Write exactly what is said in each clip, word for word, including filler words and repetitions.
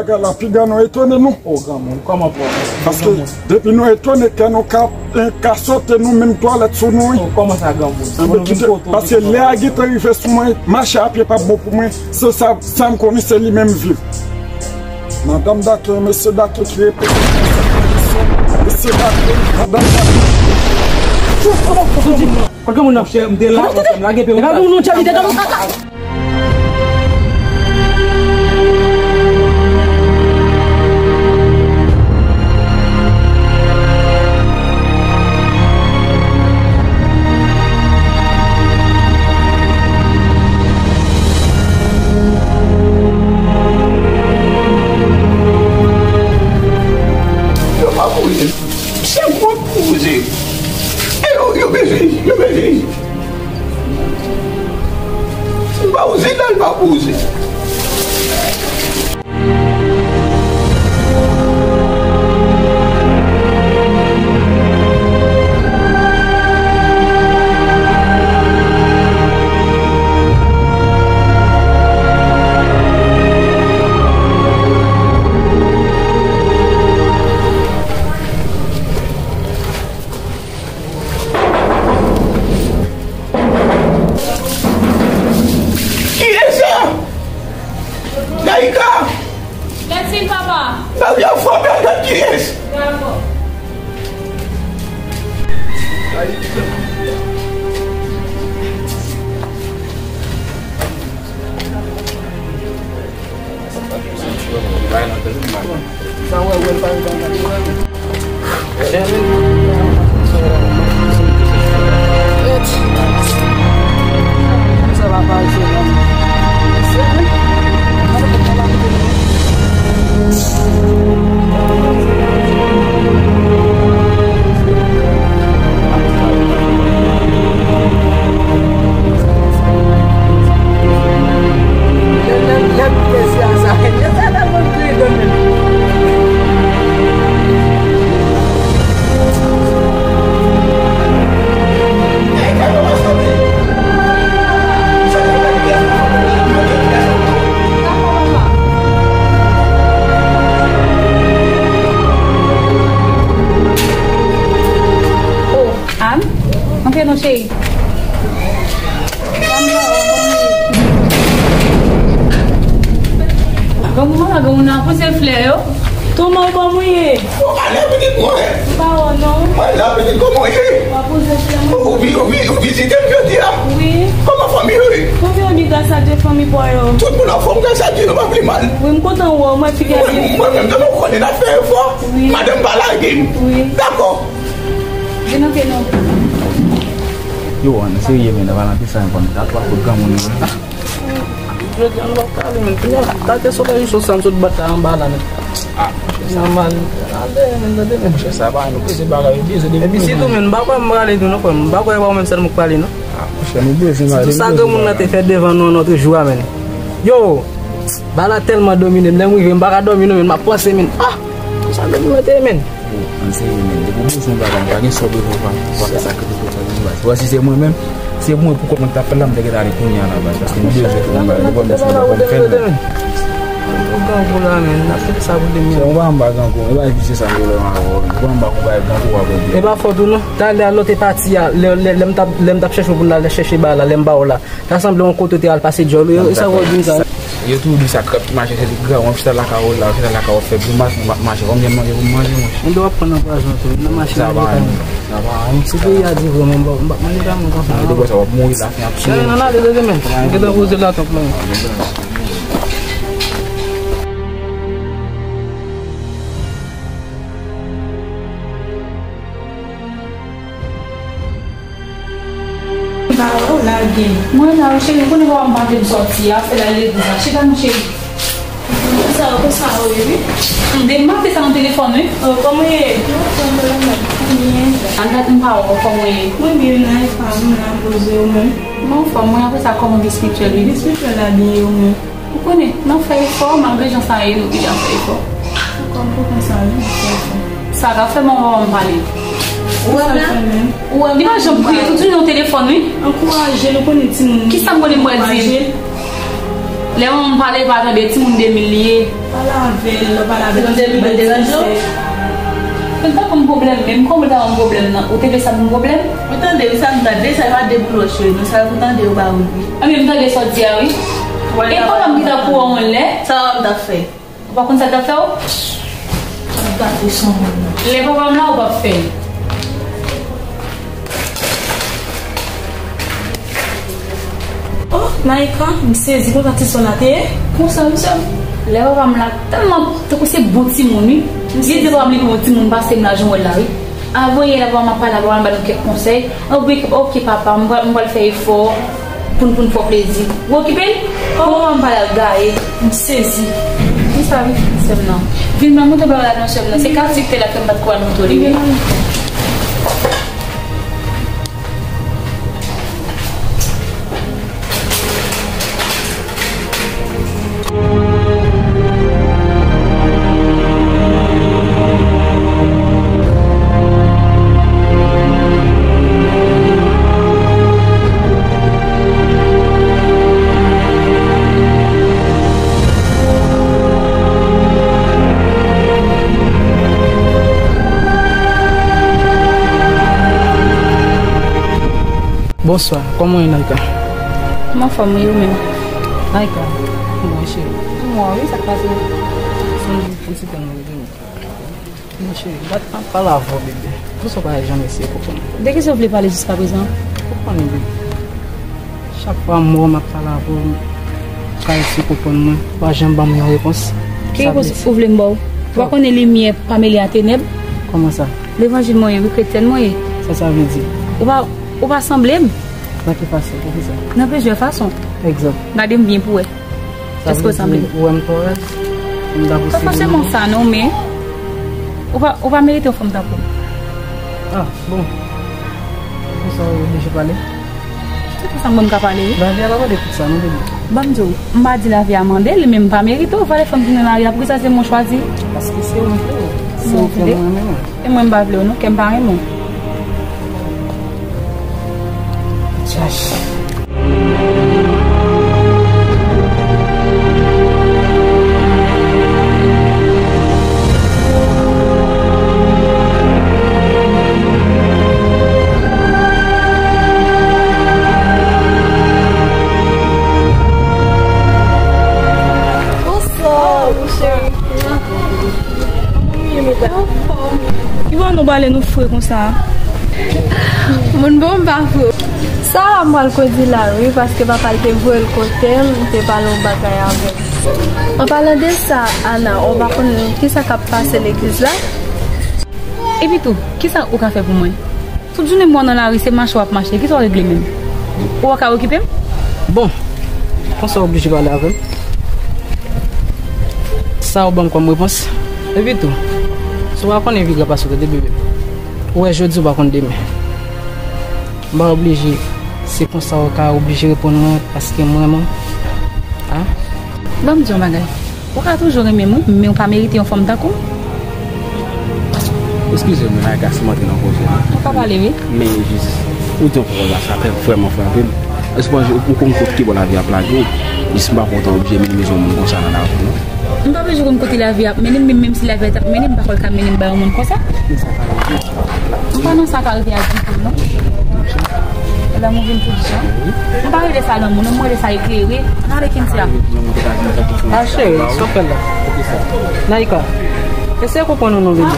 Bagay la, piga nou etone nou. O granmoun, kòman pou w? Paske depi nou etone, kè nou ka, eh, ka sote, nou menm twalèt sou nou, wi. O, kòman sa, granmoun? Enben, kite, paske lè a gentan rive sou mwen, mache a pye p ap bon pou mwen. Se sa, sa m konnen, se li menm viv. Madanm Dake, mesye Dake ki repete. Mesye Dake, madanm Dake. Kot granmoun nan? Monchè, m te la, monchè, m lage pye. Granmoun, monchè, li te Yo pa kouri. Se gwo koze. E yo, yo bezwen, yo bezwen. Li pa oze la, li pa oze. Kiyès sa? Naïka! Mèsi, papa. Sa vle fò bèl gad kiyès? Dakò. Ann, antre non, cheri. Granmoun, granmoun nan poze flè yo. Tonton, kòman w ye? Ou pa lè vini mwen. M pa wè w non. Mwen la vini, kòman w ye? W ap poze flè mwen. Ou vi-, ou vi-, ou vizite m jodi a? Wi. Kòman fanmi yo ye? Fanmi yo byen, gras a Dye, fanmi pa w yo. Tout moun anfòm, gras a Dye, nou pa pi mal. Wi, m kontan wè w, mwen figi a byen. Mwen menm, tou nou konnen n ap fè efò. Wi. Madanm pa lage m. Wi. Dakò. Vin antre non. Yo, ann serye, men, nan Valentin sa, yon konn dat w ap fout granmoun nan. Jodi a, nou p ap ka ale, men. Kounye a, tate solèy sou sa m sot bat la anba la, men. Ah, monchè, sa. Nòmal. Al dèyè, men, tande, men. Monchè, sa pa nou peze bagay, yo peze depi. Epi sitou, men, m pa kwè m prale tou, non, frè m. M pa kwè e pa ou menm sèlman k prale, non. Ah, monchè, nou peze, men. Sitou sa granmoun nan te fè devan nou an lòt jou a, men. Yo, bagay la tèlman domine m, lè m rive, m pa ka dòmi, non, men, m ap panse, men. Ah! Sa granmoun nan te ye, men. Bon, ann serye, men. Depi w bezwen yon bagay, pa gen sa w bezwen, w pa, w pa fè sakrifis pou sa, men, baz. Bon, si se mwen menm, se mwen pou kòman k t ap fè l la, m te gentan ale kounye a la, baz. Paske m bezwen fè yon bagay, depi w bezwen bagay, fè l, men. Ou grangou la, men. N ap fè sa pou demen. Se yon bagay m pa grangou, e pa vizye sa m te vle avè w, men. Ou pa m pa kou bagay grangou w ap regle. E pa fòt ou, non. Talè a lè w te pati a, lè, lè, lè m t ap, lè m t ap chèche w pou n al chèche bagay la, lè m ba w la. Ta sanble yon kote w te al pase djòl ou, e sa w di m sa. Yo toujou di sa, krab ki mache se li k gran, w ap chita lakay ou la, w chita lakay ou ap fè grimas, mwen m ap mache, konbyen manje pou m manje, monchè? Enben w ap pran nan pwazon tou, nan mache manje kay mwen. Sa pa anyen, sa pa anyen. Si peyi a di vre, men m p ap manje kay mwen konsa. Nan de bò sa w ap mouri la, fin ap touye. Non, non, ale, ale, men. Gentan poze la, tonton. M pa wè w la byen. Mwen la wi cheri, ou konnen papa m pa vle m sòti a, fè l al legliz la. Chita non cheri. Konsa, konsa ou ye wi. M te mande sa nan telefòn wi. Oh, kòman w ye? Mwen anfòm, mwen anfòm. Byen. Al dat m pa wè w, kòman w ye? Mwen byen, nan e pa m la poze ou menm. Mwen anfòm, mwen apre sa kòman vi espirityèl wi? Vi espirityèl la byen ou menm? Ou konnen, n ap fè efò, malgre jan sa ye, nou toujou ap fè efò. Dakò, m konprann sa, wi, n ap fè efò. Sa ka fè manman w pale. Ou wè m la? Ou wè m la? Li pa janm kriye, tou di nan telefòn, wi. Ankouraje l, ou konnen timoun. Kisa m konnen m pral di? Lè manman m pale, pa tande, timoun de mil li ye. Pale avè l, lè w pale avè l, timoun de mil deranje w? Mwen ta konn pwoblèm, men m konn ta yon pwoblèm nan. Ou te vle sa pou yon pwoblèm? Mwen tande, wi, sa m tande, sa pa deboulòche, non, sa pou tande, yo ba ou, wi. A, men m tande sa w di a, wi. E papa m ki ta kouran yon lè? Sa papa m ta fè? Ou pa konn sa l t ap fè w? Ou gate son moun nan. Lè papa m la, ou p ap fè l. Oh, Naïka, m sezi, konsa ti sè w la te ye? Konsa, mesye, lè papa m la, tèlman, tankou se bon timoun, wi. Li di papa m li pi bon timoun pase m la, jan w wè l la, wi. Avan yè la, papa m ap pale avè w, al ba nou kèk konsèy. Oke, oke, papa, m pral, m pral fè efò pou n, pou n fè w plezi. Ou okipe l? Papa m pale al gaye. M sezi. Konsa, wi, sè m nan. Vin, mwen montre bagay la non, sè m nan. Se kalsik te la ke m pa t ko al montre li, wi. Bonswa, kòman w ye, Naïka? M anfòm, wi, ou menm? Naïka, kòman w ye, cheri? M wè w, wi, sa k pase? Sonje pou ti tan nou rete nou. Mon cheri, m pa t ap pale avè w, bebe. Poukisa w pa janm eseye konprann mwen? De kisa w vle pale jiskaprezan? Ou konnen, bebe. Chak fwa m wè w, m ap pale avè w, ou pa eseye konprann mwen, ou pa janm ban m yon repons. Ki repons ou vle m ba w? Ou pa konnen limyè pa mele a tenèb? Kòman sa? Levanjil mwen ye, wi, kretyèn mwen ye. Sa sa vle di? Ou pa, ou pa sanble m. Nan ki fason? Poukisa? Nan plizyè fason. Egzanp? Gade m byen pou w wè. Èske w sanble? Ou wè m twò rèd? M ta posib. Pa fòseman sa non, men ou pa, ou pa merite yon fanm tankou m. Ah, bon. Konsa w oblije pale? Se konsa m ka pale, wi. Lavi a pa mande tout sa non, bebe. Ban m di w, m pa di lavi a mande l, men m pa merite w. Valè fanm ki nan lari a, poukisa se mwen w chwazi? Paske se ou m vle. Se ou ki mwen renmen. E mwen m pa vle w non, kè m pa renmen w. Tchach. Bonswa, mon cheri. Ki bò nou prale nou fre konsa? Moun bon m pa fre. Sa a m pral kondi la wi, paske papa l te voye l kote m, m te pale yon bagay avè l. An palan de sa, Ana, ou pa konn kisa k ap pase legliz la? Epi tou, kisa ou ka fè pou mwen? Tout jounen m wè w nan lari, se mache w ap mache. Kisa w regle menm? Ou pa ka okipe m? Bon, konsa w oblije pale avè m? Sa w ban m kòm repons? Epi tou, si w pa konnen vi gra pase w tande bebe. Ou wè jodi, w pa konn demen. M pa oblije, se konsa w ka oblije reponn mwen paske m renmen w. A? Ban m di w yon bagay. Ou ka toujou renmen mwen, men ou pa merite yon fanm tankou m. Eskize m, Naïka, si m antre nan koze w. Ou ka pale, wi. Men jis, ou di yon pawòl la, sa fè vrèman frape m. Èske w panse ou konn kot ki bò lavi ap lage w? Jis m pa kwè w ta oblije minimize yon moun konsa nan lavi w, non. M pa bezwen konn kote lavi ap mennen m, men menm si lavi a t ap mennen m, m pa kwè l ka mennen m bay yon moun konsa. M pa nan sa ka rive a ditou, non. Lanmou vin tout jan. M pa rele sa lanmou, non, m rele sa eklere. Ann ale Kensia. A cheri, sa w fè la? Naïka, eseye konprann nou non, bebe.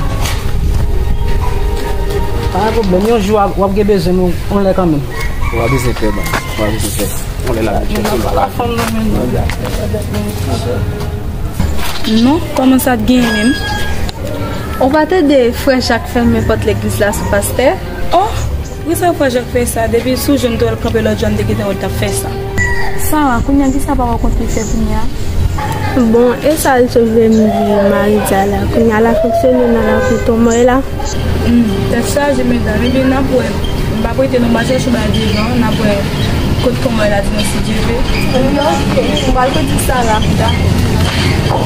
Pa gen pwoblèm, yon jou w ap, w ap gen bezwen nou, yon lè kanmenm. Ou pa bezwen pè, baz. Ou pa bezwen pè. Yon lè la, nou chèche nou. Non, kòman sa t genyen menm? Ou pa tande frè Jak fèmen pòt legliz la sou pastè? Oh, poukisa frè Jak fè sa? Depi sou jou m te wè l kanpe lòt jou a, m te gentan wè l t ap fè sa. Sara, kounye a, kisa papa w kont li fè kounye a? Bon, e sa l sot vle m di mardi a la? Kounye a, l ap fonksyone nan lakou Tonmòy la. Hmm, tèt chaje, medam. Ebyen, n ap wè. M p ap rete non, m pral chèche w bay devan, n ap wè kot kòman l a di nou si Dye vle. Ebyen, oke. M pral redi sa la. Dakò.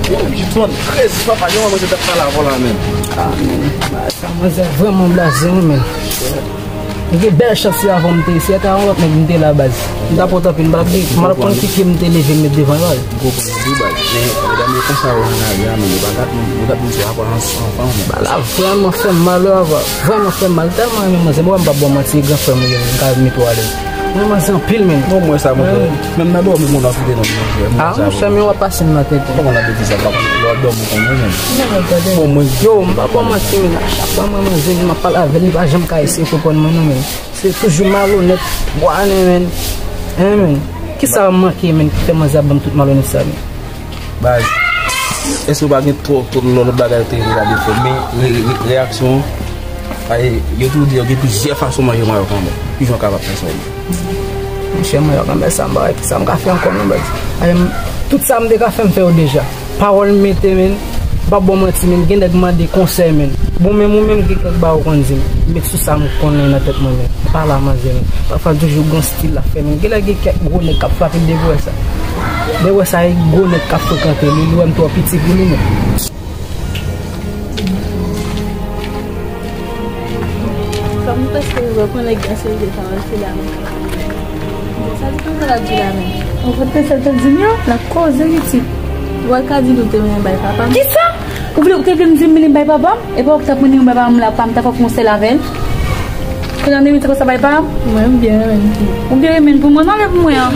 Yo, Gibson, krezi, papa, yon manzè t ap pale avè w la menm. Ah, men, sa manzè vrèman blaze, wi, men. M gen bèl chans se avan m te, si se te yon lòt nèg m te la baz. M t ap wont anpil, m pa t ap gen, m pa t ap konn ki pye m te leve m met devan l baz. M konprann wi baz. Men medam yo konsa yo angaje a, men yo pa gat moun, yo gat moun sou apa anvan men. Bagay la vrèman fè m mal wi apa. Vrèman fè m mal. Tèlman renmen manzè, m wè m p ap ba w manti, e gran frè m li ye, m ka mete w alèz. Mwen manzè anpil men. Mwen mwen sa mwen fè. Menm nan dòmi moun ap kite nan mwen. Ah monchè, men w ap pase m nan tenten. Kòman nan betiz la, papa? Lè w ap dòmi w konn mwen menm. Bon mwen. Yo, m pa ba w manti men, a chak fwa m wè manzè m ap pale avè l, li pa janm ka eseye konprann mwen non men. Se toujou malonèt, bwa nen men. Hein men. Kisa m manke men ki fè manzè ap ban m tout malonèt sa men? Baz, èske w pa gen twò, twò lòt bagay ou te vle gade fè? Men re- re- reyaksyon an, yo toujou di yo gen plizyè fason manje mayòk anmè. Kijan w kapab fè sa? Monchè, mayòk anmè sa m pa wè kisa m ka fè ankò non baz. Tout sa m te ka fè m fè yo deja. Pawòl m mete men, m p ap ba w manti men, gen nèg mande konsèy men. Bon menm ou menm gen kèk bagay ou konn di m, met sou sa m konnen nan tèt mwen men. M pale a manzè men. Pafwa toujou gon stil l ap fè men. Genlè gen kèk gwo nèg k ap frape l depi w wè sa. Depi w wè sa e gwo nèg k ap frekante li, li wè m twò piti pou li men. Fanm ou prèske rive pran nèg nan serye pawòl sila men. Sa di konsa l ap di la menm. Ou fout te sèl te di m yo, l ap koze pitit. Ou pa ka di l ou te mennen bay papa m. Kisa? Ou vle, ou te vle m di m mennen bay papa m? Epa ou ki t ap mennen m bay papa m la, pa m ta fè konsèy avè l? Kounye a m te mete konsa bay papa m? Mwen m byen renmen l pou ou. Ou byen renmen l pou mwen, non, men pou mwen an.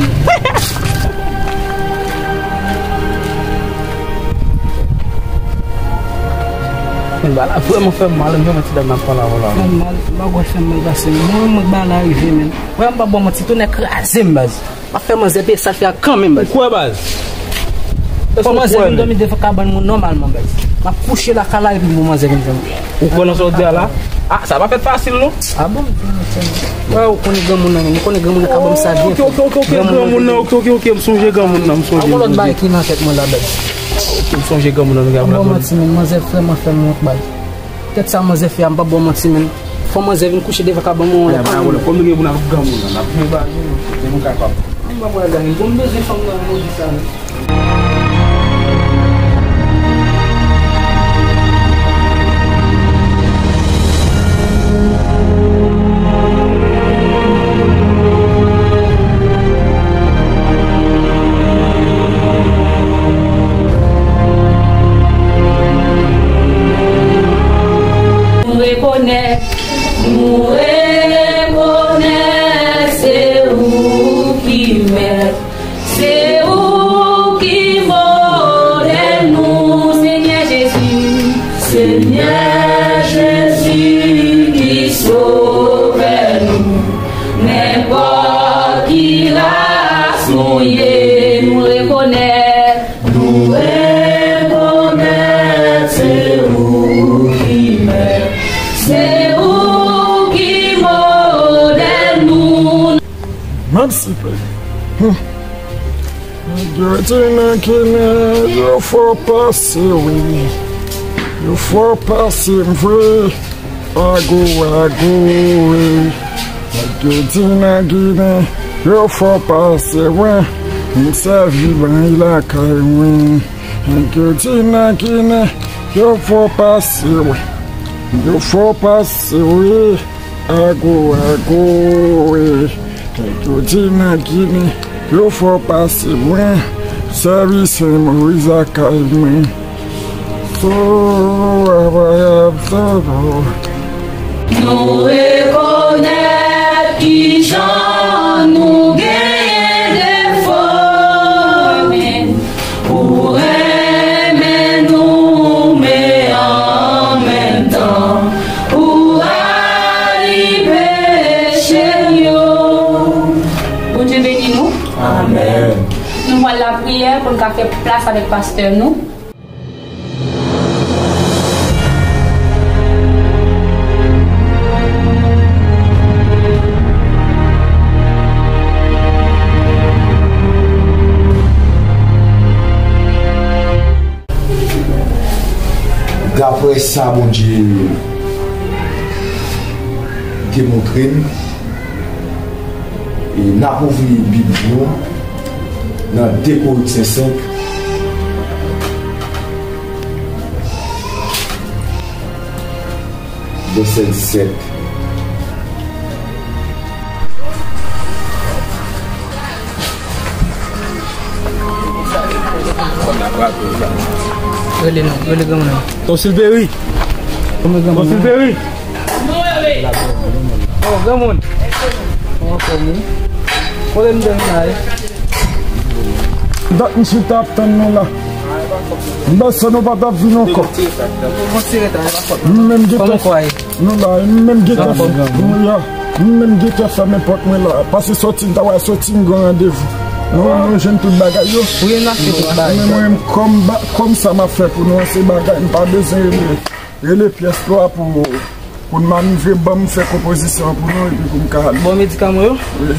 Men bagay la vrèman fè m mal, m wè ti dam nan pale avè w la. Fè m mal, m pa kwè fè m mal pase. Mwen, mwen, bagay la rive, men. Vrèman, m pa ba w manti, tonnè kraze m, baz. M ap fè manzè peye sa l fè a kanmenm, baz. Ou kwè, baz? Fò manzè vin dòmi devan kabann mwen nòmalman, baz. M ap kouche lakay la epi pou manzè vin fè m. Ou kwè nan sa w di a la? Ah, sa pa fèt fasil, non. Ah bon? Wè, ou konnen granmoun nan, men. Ou konnen granmoun nan ka ban m sa byen. Ok, ok, ok, ok, granmoun nan, ok, ok, ok, m sonje granmoun nan, m sonje. An gon lòt bagay ki nan tèt mwen la, baz. Ok, m sonje granmoun nan, nou gen. Bon, manti, men manzè vrèman fè m wont, baz. Tèt sa manzè fè a, m p ap ba w manti, men. Fò manzè vin kouche devan kabann mwen yon lòt kote. Kòm nou gen pou n ap granmoun nan, n ap jwe bal, men nou kapab. M p ap wè la, men bon, m bezwen fanm nan, m di sa, men. Nou rekonèt, nou rekonèt se ou ki mèt, se ou ki modèl nou, Senyè Jezi. Senyè Jezi ki Sovè nou, nenpòt ki ras nou ye, nou rekonèt, nou rekonèt se ou ki mèt, se ou ki modèl nou. Mèsi, Pè. Hmm. Nèg yo di nan Ginen, yo fò pase, wi. Yo fò pase m vre. Ago, ago, wi. Nèg yo di nan Ginen, yo fò pase, wi. M sèvi bay lakay mwen. Nèg yo di nan Ginen, yo fò pase, wi. Yo fò pase, wi. Ago, ago, wi. Nèg yo di nan Ginen, yo fò pase mwen. Sèvi Sen Moyiz lakay mwen. So, ava, so. Nou rekonèt kijan nou genyen defo, men ou renmen nou, men an menm tan, ou rayi peche n yo. Bondye beni nou. Amèn. Nou pral lapriyè pou n ka fè plas avèk pastè nou. Daprè sa Bondye te montre m, e n ap ouvri Bib nou nan de Korentyen senk, vèsè disèt. Rele non, rele granmoun nan. Ton Silveri. Ton Silveri. Oh, granmoun. Kòman fòm ou? Kote m te vin la, eh? Dat m chita ap tann nou la. M panse nou pa t ap vin ankò. M menm gentan, nou la, m menm gentan fè, nou la, m menm gentan fèmen pòt mwen la. Pase sòti, m ta pral sòti, m gen randevou. Nou, nou jwenn tout bagay yo. Wi, n achte tout bagay. Men mwen, kòm ba-, kòm sa m ap fè pou nou an, se bagay, m pa bezwen rele, rele pyès lwa pou, pou n manivre, ban m fè konpozisyon an pou nou, epi pou m ka ale. Bon, medikaman yo? Wi.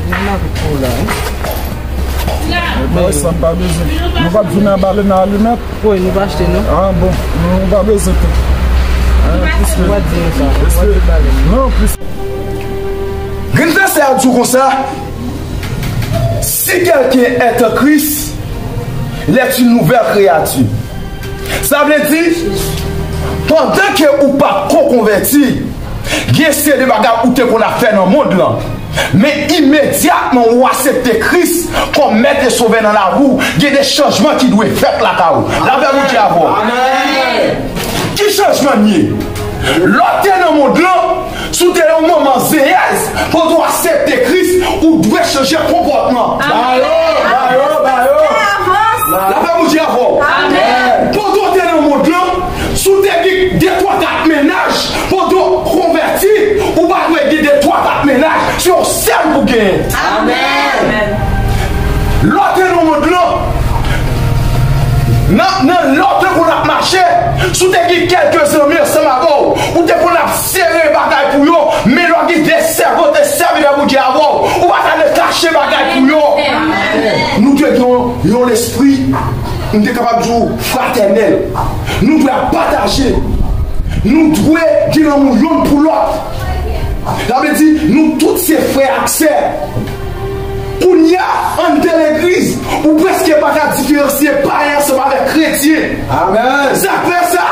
Mwen avèk ou la, wi. Mwen sa m pa bezwen. Nou pa t vin a bale nan alimèt? Wi, nou pa achte, non. Ah, bon. Nou, nou pa bezwen tou. Ah, piske, nou pa di nou sa. Non, piske. Grenn Frè a di w konsa, si quelqu'un est en Christ, il est une nouvelle créature. Sa vle di, pandan ke ou pa ko konvèti, gen seri de bagay ou te konn ap fè nan mond lan. Men imedyatman ou aksepte Kris kòm Mèt e Sovè nan lavi w, gen de chanjman ki dwe fèt lakay ou. Lapè Bondye avè w. Amèn. Ki chanjman n ye? Lè w te nan mond lan, si w te yon manman zenyèz, pandan w aksepte Kris, ou dwe chanje konpòtman. Ba yo, ba yo, ba yo. Lapè Bondye avè w. Amèn. Pandan w te nan mond lan, si w te gen de twa kat mennaj, pandan w konvèti, ou pa dwe gen de twa kat mennaj. Se yon sèl pou genyen. Amèn. Lè w te nan mond lan, nan, nan lè w te konn ap mache, si w te gen kèlke zanmi ansanm avè w, ou te konn ap sere bagay pou yo, men lè w gen de sèvant e sèvitè Bondye avè w, ou pa ta dwe kache bagay pou yo. Amèn. Nou dwe gen yon, yon lespri, m te kapab di w, fratènèl. Nou dwe ap pataje. Nou dwe gen lanmou yonn pou lòt. Sa vle di, nou tout se frè ak sè. Kounye a, anndan legliz, ou prèske pa ka diferansye payen ansanm avèk kretyen. Amèn. Sa k fè sa,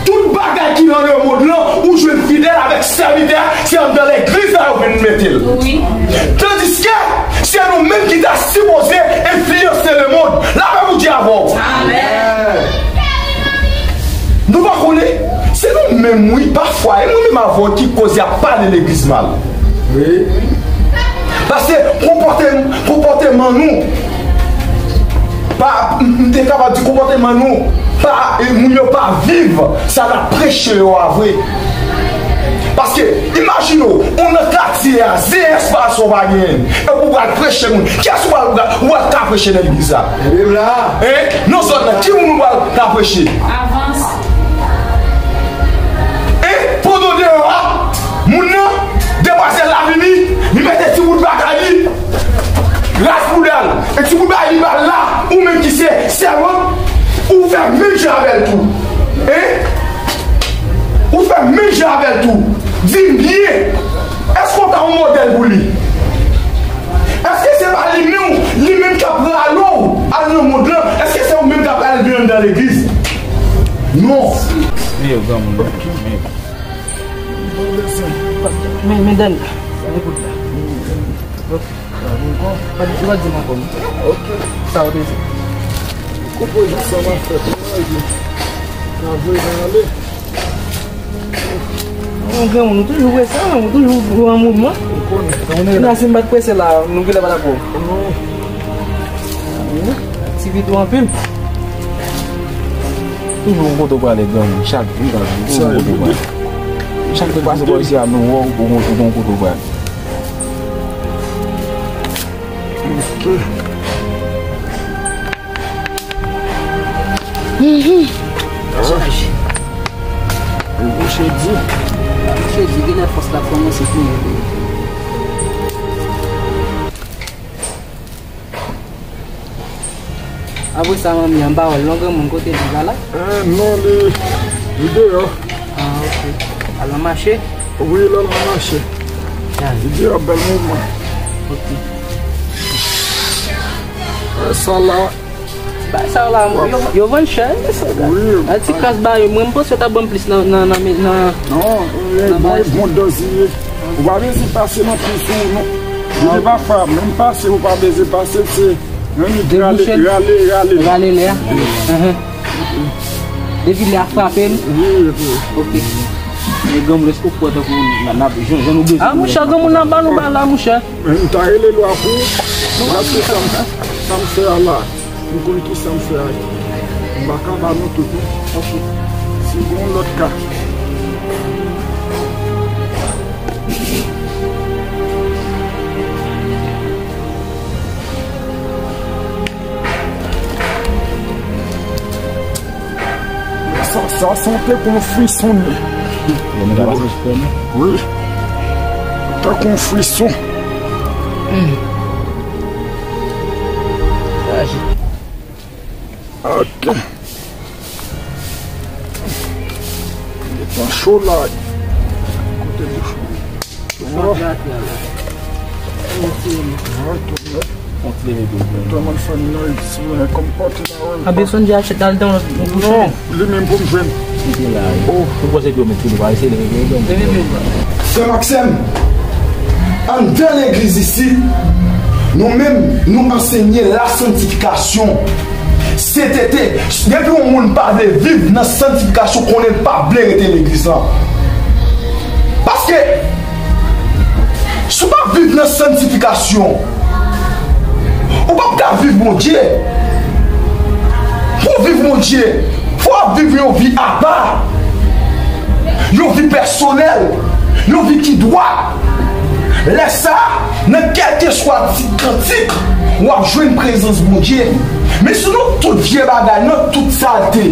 tout bagay ki nan lemonn lan, ou jwenn fidèl avèk sèvitè, se anndan legliz la yo vin mete l. Wi. Tandiske, se nou menm ki ta sipoze enfliyanse lemonn. Lapè Bondye avè w. Amèn. Nou pa konnen, se nou menm, wi, pafwa, e mwen menm avè w ki koze ap pale legliz mal. Wi. Paske konpòte-, konpòteman nou, pa, m, m te kapab di konpòteman nou, pa, e moun yo pa viv sa n ap preche yo a vre. Paske, imajine w, ou nan katye a, zeyès pa sa w pa genyen, epi w pral preche moun. Kiyès ou pral, ou pral, ou pral ka preche nan legliz la? Bib la. Hein? Nan zòn nan, ki moun ou pral ka preche? Avans. E pandan w deyò a, moun nan, demwazèl la vini, li mete ti bout bagay li, ras bouda l, e ti bout bagay li ba l la, ou menm ki se sèvant, ou fè menm jan avè l tou. Hein? Ou fè menm jan avè l tou. Di m byen, èske w ta yon modèl pou li? Èske se pa li menm, li menm k ap rale w al nan mond lan? Èske se ou menm k ap rale l vin anndan legliz? Non. Men yo granmoun, men yo. Men, men, Dani, men kout la. Pa di, pa di m ankò, non. Ok. Sa w te di? Konpozisyon m ap fè pou mwen, epi ka voye nan ale. Yon granmoun, ou toujou prese, ou toujou an mouvman. Ou konnen, konnen. Kounya, si m pa t prese la, nou genlè pa t ap wè w. Non. Ti vit ou anpil. Toujou yon kote w prale, granmoun. Chak jou, chak jou, toujou yon kote w prale. Chak jou pase bò isi a, nou wè w, ou gon, ou gon kote w prale. Chaje. Bouche di. Bouche di, genlè fòs la kòmanse tounen vre. Apre sa, manmi an ba w l non, granmoun, kote li, pa la? Eh, non, li, li deyò. Ah, ok. Al nan mache? Wi, l al nan mache. Li deyò, bèl mouvman. Ok. Eh, sa la. Bay sa la, yo, yo vann chè, mesye. Wi. Al ti kras ba yo, mwen, m panse yo ta ban m plis nan, nan, nan, nan, non, eh, nan bon, bagay. Bon, dòz li ye. Ou pa bezwen pase nan plis ou, non. Li pa fwa, menm pase, ou pa bezwen pase, se Debouche l. Rale, rale. Rale lè a. Enhen. Depi lè a frape l. Wi, wi. Ok. Men granmoun, èske w kwè tankou n ap jan, jan nou bezwen? Ah, monchè, granmoun nan ba nou ba la, monchè. Men m ta rele lwa pou w. Paske sa m, sa m fè a la. M konn ki sa m fè a. M pa ka ba nou tout, non. Ok. Si gen yon lòt ka. Sa, sa santi kon frison li. Wi. Tankou yon frison. Ok. Li pran cho la. Kote li cho? Anbe sonje achete al dan yon bouchon. Li menm pou m jwenn. Ou panse ke yo met sou li pa eseye leve yo? Frè m ak sè m, anndan legliz isit, nou menm, nou ansenye lasantifikasyon. Sentete, depi yon moun pa vle viv nan santifikasyon, konnen l pa vle rete legliz lan. Paske, si w pa viv nan santifikasyon, ou p ap ka viv Bondye. Pou w viv Bondye, fò w ap viv yon vi apa, yon vi pèsonèl, yon vi ki dwat. Lè sa a, nan kèlkeswa ti kantik, w ap jwenn prezans Bondye. Men si nou tout vye bagay, nan tout salte,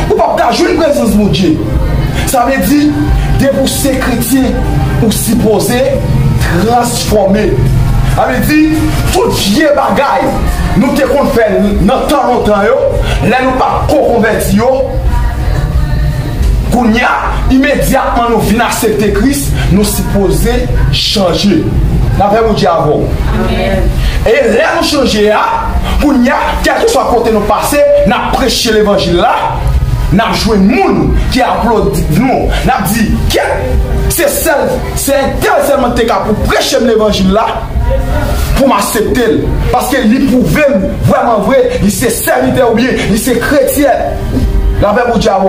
ou p ap ka jwenn prezans Bondye. Sa vle di, depi w se kretyen, ou sipoze transfòme. Sa vle di, tout vye bagay nou te konn fè nan tan lontan yo, lè nou pa t ko konvèti yo, kounye a, imedyatman nou vin aksepte Kris, nou sipoze chanje. Lapè Bondye avè w. Amèn. E lè nou chanje a, kounye a, kèlkeswa kote nou pase, n ap preche levanjil la, n ap jwenn moun ki aplodi nou. N ap di, kèt, se sèl, se entèl sèlman ki te ka pou preche m levanjil la, pou m aksepte l. Paske li pwouve m vrèman vre, li se sèvitè oubyen li se kretyen. Lapè Bondye avè w.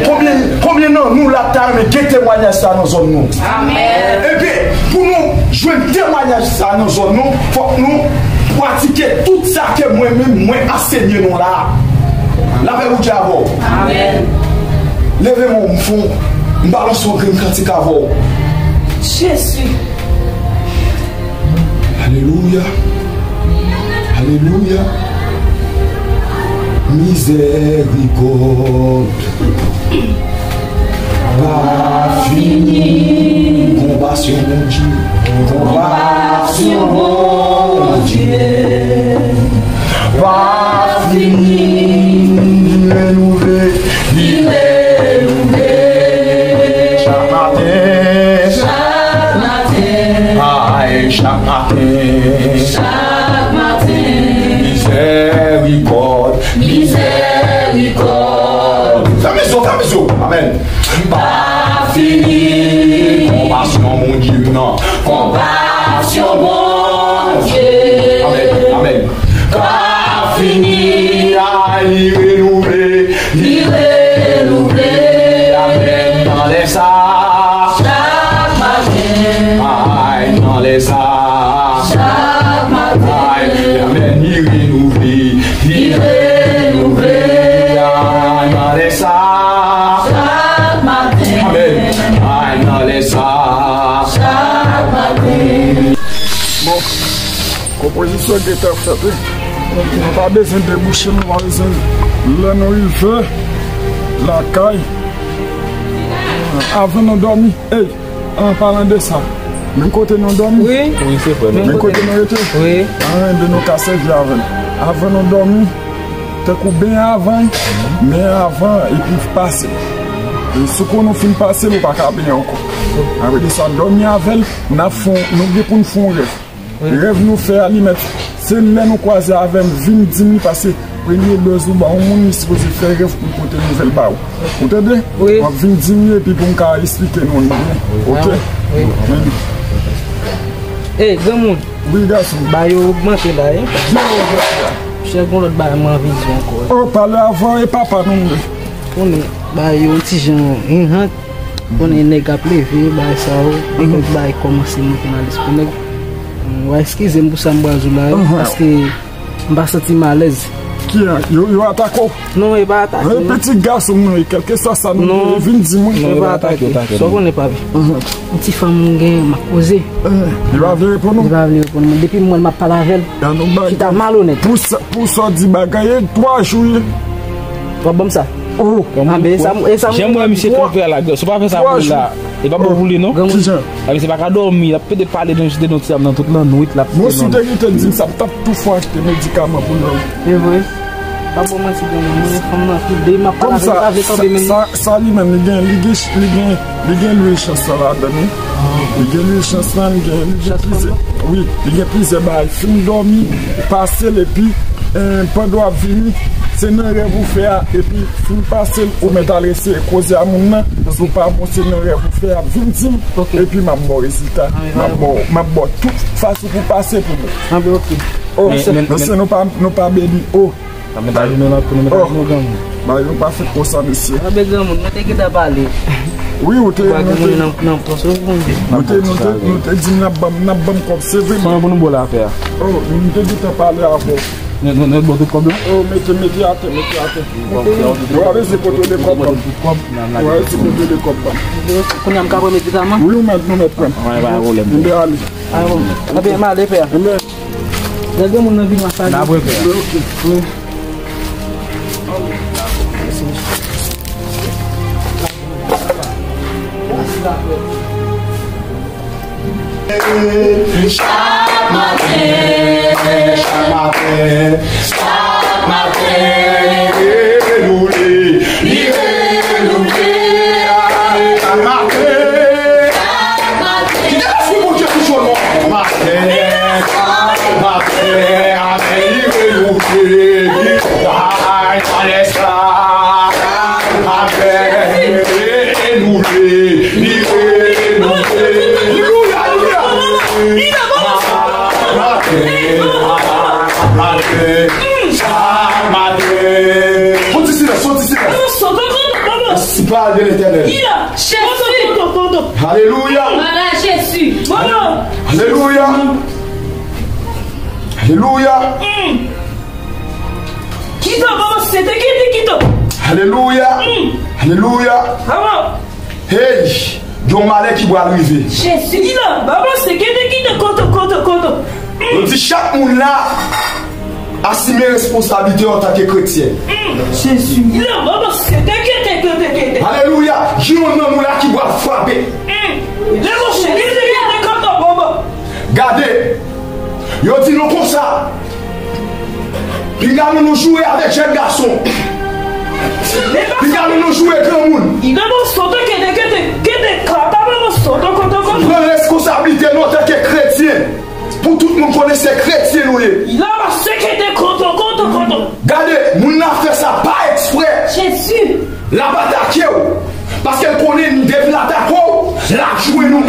Konbyen, konbyen nan nou la ta renmen gen temwayaj sa nan zòn nou? Amèn. Ebyen, pou nou jwenn temwayaj sa nan zòn nou, fòk nou pratike tout sa ke mwen menm mwen ansenye nou la. Lapè Bondye avè w. Amèn. Leve men w, m fè w, m balanse yon grenn kantik avè w. Jezi. Alelouya. Alelouya. Mizèrikòd pa fini. Konpasyon Bondye. Konpasyon Bondye. Pa fini. Li renouvle. Li renouvle. Chak maten. Chak maten. Ay, chak maten. Chak maten. Mizèrikòd. Mizèrikòd. Fèmen zye w, fèmen zye w. Amèn. Pa fini. Konpasyon Bondye m nan. Konpasyon Bondye. Amèn. Amèn. Pa fini. Ay, li renouvle. Li renouvle. Amèn. Nan lè sa. Chak maten. Ay, nan lè sa. Chak maten. Ay, amèn. Li renouvle. Li renouvle. Ay, nan lè sa. Chak maten. Amèn. Ay, nan lè sa. Chak maten. Bon, konpozisyon gentan fèt, wi. Nou pa bezwen debouche, nou pa bezwen. Lè nou rive lakay, avan nou dòmi, ey, an palan de sa, menm kote nou dòmi, wi, wi, se vre, menm kote nou rete, wi, anyen de nou ka sèvi avè l. Avan nou dòmi, tankou benyen avan, men avan, epi pase. E sou kou nou fin pase l, ou pa ka benyen ankò. Apre de sa, dòmi avè l, n ap fè, nou gen pou n fè yon rèv. Rèv nou fè a, li mèt, se lè nou kwaze avè m, vin di m li, paske premye dòz ou ba yon moun, li sipoze fè rèv pou l pote nouvèl ba ou. Ou tande? Wi. W ap vin di m li epi pou m ka esplike nou li byen. Oke? Wi. Amèn. Ey, granmoun. Wi, gason. Bagay yo ogmante la, wi. Jan yo ogmante la. Chè, gon lòt bagay mwen anvi di w ankò, wi. Oh, pale avè w, e papa nou m ye. Konnen, bagay yo yon ti jan, hen, han. Konnen nèg ap leve, bagay sa yo. Gen kèk bagay kòmanse monte nan lespri nèg. Mwen eskize m pou sa m pral di w la, wi, paske m pa santi m alèz. Ki a? Yo, yo atake w? Non, e pa atake, non. Pitit gason m nan, kèlkeswa sa nou ye, vin di mwen. Non, e pa atake. Sa w konnen, papi. Yon ti fanm mwen gen, m ap koze. Li pa vle reponn ou? Li pa vle reponn mwen. Depi m wè l, m ap pale avè l. Chita malonèt. Pou sa, pou sa w di bagay, e twa jou ye. W ap ban m sa? Oh. Anben, e sa, e sa. Jan m wè misye kanpe a la, si w pa fè sa pou la, e pa bon pou li, non. Kijan? Ebyen, se pa ka dòmi, l ap pede pale nan jete non ti ap nan tout lannwit, l ap. Bon, si w te kite l di m sa, m t ap tou fò achte medikaman pou l. E vre? Pa bon manti, granmoun, mwen fanm nan tou de, m ap pale avè l, li pa vle kanpe menm. Sa, sa li menm, li gen, li gen, li gen, li gen lwil chans lan ladan l, wi. Li gen lwil chans lan, li gen, li gen plizyè, wi, li gen plizyè bagay. Fin dòmi, pase l, epi, eh, pandan w ap vini, se nan rèv ou fè a, epi fin pase l, ou mèt al eseye koze a moun nan, si w pa bon, se nan rèv ou fè a, vin di m, epi m ap ba w rezilta, m ap ba w, m ap ba w tout fason pou pase pou mwen. Anben, ok. Oh, mesye, nou pa, nou pa beni, oh. Sa mwen ta jounen nan tou, nou mèt al nou granmoun. Bagay yo pa fèt konsa, mesye. Anben granmoun, mwen te gentan pale. Wi, ou te, nou te, nou te, nou te, nou te di n ap ban m, n ap ban m kòb, se vre. Konbyen pou nou ba w la afè a? Oh, nou te gentan pale avè w. Nou, nou, nou ba w tout kòb la? Oh, mete, mete atè, mete atè. Ou pa bezwen kote de kòb la. Ou pa bezwen kote de kòb la. Kounye a m ka pran medikaman? Wi, ou mèt, nou mèt pran. Wi, pa gen pwoblèm. Mwen ale. Ah bon. Anben, m ale, pè. Anben. Lè granmoun nan vin, w a salye. N ap repè. Ok. Wi. Chak maten, chak maten, chak maten, li renouvle, li renouvle, chak maten. Kite lespri Bondye touche w non. Maten, maten, maten, li renouvle, li bay palès la. Maten, li renouvle, li renouvle. Alelouya, alelouya. Maten, maten, chak maten. Fò ti silans, fò ti silans. Pawòl de Letènèl. Alelouya. Alelouya. Alelouya. Alelouya. Kite, baba, se te kite, kite. Alelouya. Alelouya. Hey, gen yon malè ki pral rive. Jezi. Kite, baba, se kite, kite, koto, koto, koto. Yo di chak moun la asime responsablite yo antanke kretyen. Jezi. Kite, baba, se te kite, kite, kite. Alelouya. Gen yon nan nou la ki pral frape. Gade, yo di nou konsa, pinga nou nou joure avèk jèn gason. Pinga nou nou joure granmoun. Pran reskonsablite nou antanke kretyen. Pou tout moun konnen se kretyen nou ye. Gade, moun nan fè sa pa eksprè. L ap atake w. Paske l konnen depi l atake w, l ap jwenn ou.